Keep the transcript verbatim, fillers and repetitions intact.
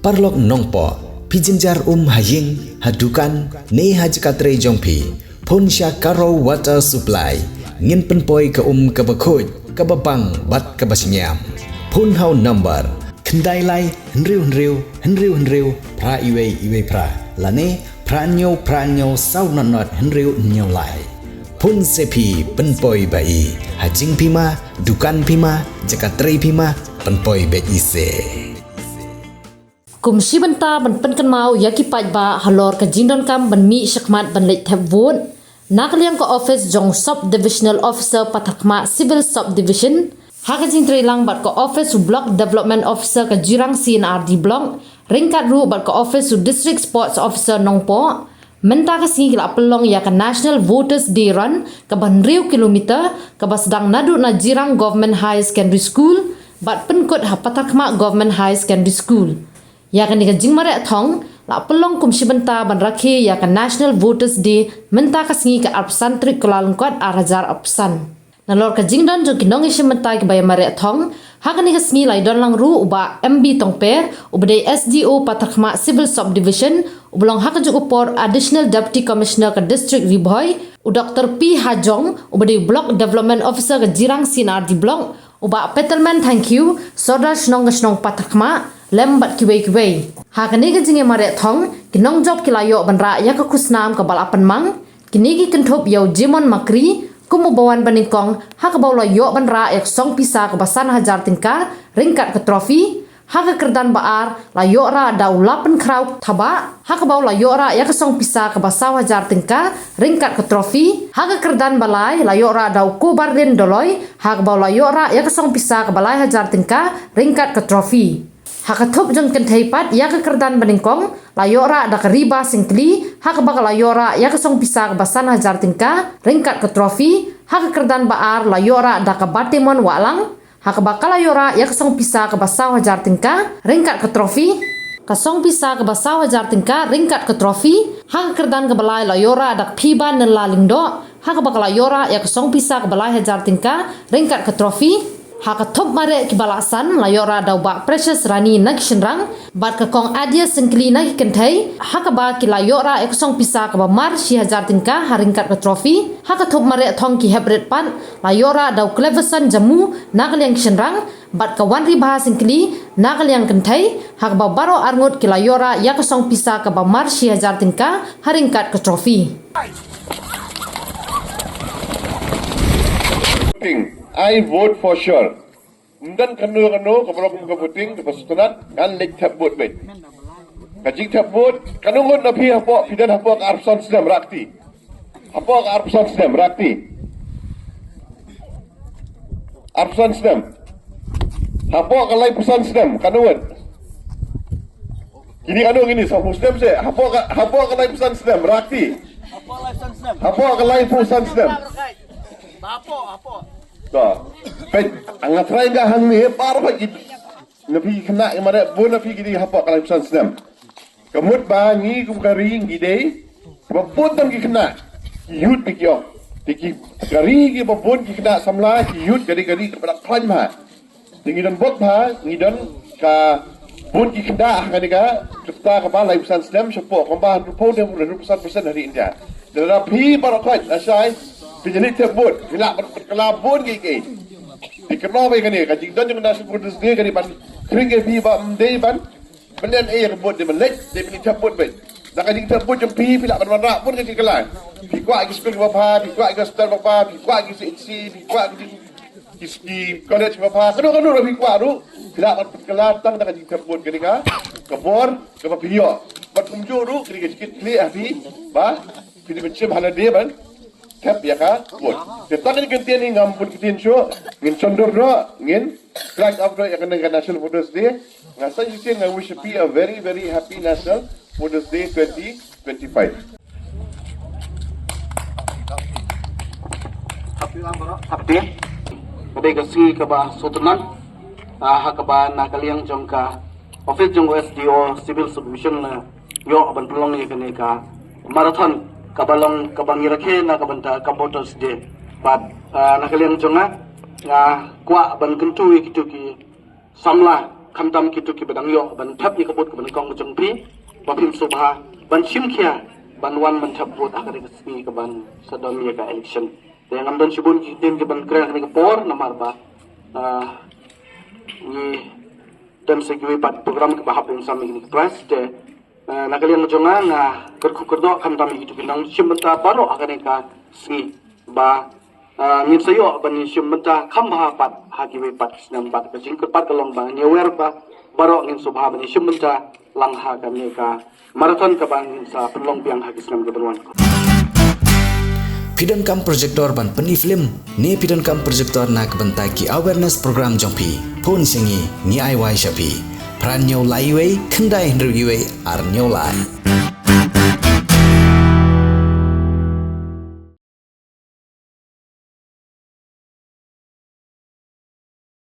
Paralok Nongpoh, phi jynjar um ha ïing, ha dukan, ne ha jaka trei jong phi, phone sha Karo Water Supply. Ngin pynpoi ka um kaba khuid, kaba bang bad kaba shngiam. Phone ha u number khyndai lai hynriew hynriew hynriew hynriew phra iwei iwei phra, lane phra hynñiew phra hynñiew saw nod nod hynriew hynñiew lai. Phone se phi, pynpoi ba i. Ha jingpima, dukan pima, jaka trei pima, pynpoi beit i se. Kum shi bynta ban pynkynmaw ïa ki paidbah halor ka jingdonkam ban mih shakhmat ban leit thep vote, na ka liang ka office jong Sub Divisional Officer Patharkhmah Civil Subdivision, ha ka jingtreilang bad ka office u Block Development Officer ka Jirang C and R D Block, ryngkat ruh bad ka office u District Sports Officer Nongpoh, mynta ka sngi ki la pynlong ïa ka National Voters Day Run kaba hynriew kilometer, kaba sdang naduh na Jirang Government Higher Secondary School bad pynkut ha Patharkhmah Government Higher Secondary School. Ïa kane ka jingmareh thong la pynlong kum shi bynta ban rakhe ïa ka National Voters Day mynta ka sngi ka arphew san tarik Kyllalyngkot ar hajar arphew san. Nalor ka jingdon jong ki nongïashim bynta kiba ïamareh thong ha kane ka sngi la ïadon lang ruh u Bah M B Tongper, uba dei S D O Patharkhmah Civil Subdivision, uba long ha kajuh ka por Additional Deputy Commissioner ka District Ri Bhoi, u Doctor P Hajong, uba dei Block Development Officer ka Jirang C and R D Block, u Bah Peterman Thangkhiew, Sordar shnong ka shnong Patharkhmah, lem bad kiwei kiwei. Ha kane ka jingïamareh thong, ki nongjop ki la ïoh ban rah ïa ka khusnam kaba la pynmang, kine ki kynthup ïa u Jimon Makri kum uba wan banyngkong, ha kaba u la ïoh ban rah ïa ka song pisa kaba san hajar tyngka ryngkat ka trophy. Ha ka kyrdan ba ar la ïoh rah da u Lapynkhraw Thabah, ha kaba u la ïoh rah ïa ka song pisa kaba saw hajar tyngka ryngkat ka trophy. Ha ka kyrdan ba lai la ïoh rah da u Kobardin Doloi, ha kaba u la ïoh rah ïa ka song pisa kaba lai hajar tyngka ryngkat ka trophy. Ha ka thup jong kynthei pat ïa ka kyrdan banyngkong la ïoh rah da ka Riba Syngkli, ha kaba ka la ïoh rah ïa ka song pisa kaba san hajar tyngka ryngkat ka trophy. Ha ka kyrdan ba ar la ïoh rah da ka Batemon Wahlang, ha kaba ka la ïoh rah ïa ka song pisa kaba saw hajar tyngka ryngkat ka trophy. Ka song pisa kaba saw hajar tyngka ryngkat ka trophy. Ha ka kyrdan kaba lai la ïoh rah da ka Phiba Nylla Lyngdoh, ha kaba ka la ïoh rah ïa ka song pisa kaba lai hajar tyngka ryngkat ka trophy. Ha ka thup mareh kiba la san la ïoh rah da u Bah Precious Rani na ki shynrang bad ka Kong Adia Syngkli na ki kynthei, ha kaba ki la ïoh rah ïa ka song pisa kaba mar shi hajar tyngka ha ryngkat ka trophy. Ha ka thup mareh thong ki hep rit pat la ïoh rah da u Cleverson Jammu na ka liang ki shynrang bad ka Wanribha Syngkli na ka liang kynthei, ha kaba baroh arngut ki la ïoh rah ïa ka song pisa kaba mar shi hajar tyngka ha ryngkat ka trophy. Voting. I vote for sure. Ym don kano kano kaba la kum ka voting kaba sngewtynnat, ngan leit thep vote beit. Ka jingthep vote, kano ngut na phi hapoh, phi don hapoh ka arphew san snem, rah kti. Hapoh ka arphew san snem, rah kti. Arphew san snem. Hapoh ka laiphew san snem, kano ngut? Kine kano kine, sawphew snem seh. Hapoh ka, hapoh ka laiphew san snem, rah kti. Hapoh ka laiphew san snem. To. Peit, nga tharai nga hangne, baroh phi ki, na phi ki khynnah, nga mareh bun na phi ki dei hapoh ka laiphew san snem. Ka mut ba ngi kum ka ri ngi dei ba bun tam ki khynnah, ki youth ki ong. Te ki, ka ri kiba bun ki khynnah samla, ki youth, ka dei ka ri kaba la khlaiñ bha. Te ngi don bok bha, ngi don ka bun ki khynnah ha kane ka, kata kaba laiphew san snem shapoh, kumba hynriewphew ne hynriewphew san percent ha ri India. Te lada phi baroh khoit lashai phi ïa leit thep vote, phi lah ban kylla bun kiei kiei. Te kynmaw ba ïa kane ka jingdon jong ka National Voters Day ka dei ban khring ïa phi ba ym dei ban ban leh ei ïa ka vote, dei ban leit, dei ban leit thep vote beit. Da ka jingthep vote jong phi, phi lah ban wanrah bun ka jingkylla. Phi kwah ki skul kiba bha, phi kwah ki hospital kiba bha, phi kwah ki C H C, phi kwah ki jing, ki, ki college kiba bha, kano kano ruh phi kwah ruh, phi lah ban pynkylla tang da ka jingthep vote. Kane ka, ka bor kaba phi ïoh. Bad kumjuh ruh kane ka jingkitkhlieh ha phi ba phi dei ban shim ha lade ban thep ïa ka vote. Te tang kine ki ktien hi ngam bun ktien shuh, ngin shon dur noh, ngin flag off noh ïa kane ka National Voters Day. Nga sa ïa ktien, I wish you a very, very happy National Voters Day twenty twenty-five. Happy. Ka dei ka sngi kaba sngewtynnat, ah, ha kaba na ka liang jong ka office jong S D O Civil Subdivision la ïoh ban pynlong ïa kane ka marathon kaba long kaba ngi rakhe na ka bynta ka Voters Day. Bad, ah, na ka liang jong nga, nga kwah ban kyntu ïa kito ki samla khamtam kito kiba dang ïoh ban thep ïa ka vote kaba nyngkong ka jong phi, ba phim sngewbha ban shim khia ban wan ban thep vote ha kane ka sngi kaban sa don ïa ka election. Te ngam don shibun ki ktien kiban kren ha kane ka por namar ba, ah, ngi don sa kiwei pat program kiba hap ban sam ïa kane ka press. Te, ah, na ka liang jong nga, nga kyrkhu kyrdoh khamtam ïa kito ki nongshim bynta baroh ha kane ka sngi ba, ah, ngin sa ïoh ban ïashim bynta kham bha pat ha kiwei pat ki snem bad ka jingkyrpad ka long ba ngi wer ba baroh ngin sngewbha ban ïashim bynta lang ha kane ka marathon kaba ngin sa pynlong biang ha ki snem kiban wan. Phi donkam projector ban pyni film ne phi donkam projector na ka bynta ki awareness program jong phi? Phone sha ngi, ngi ai wai sha phi. Phra hynñiew lai wei, khyndai hynriew wei, ar hynñiew lai.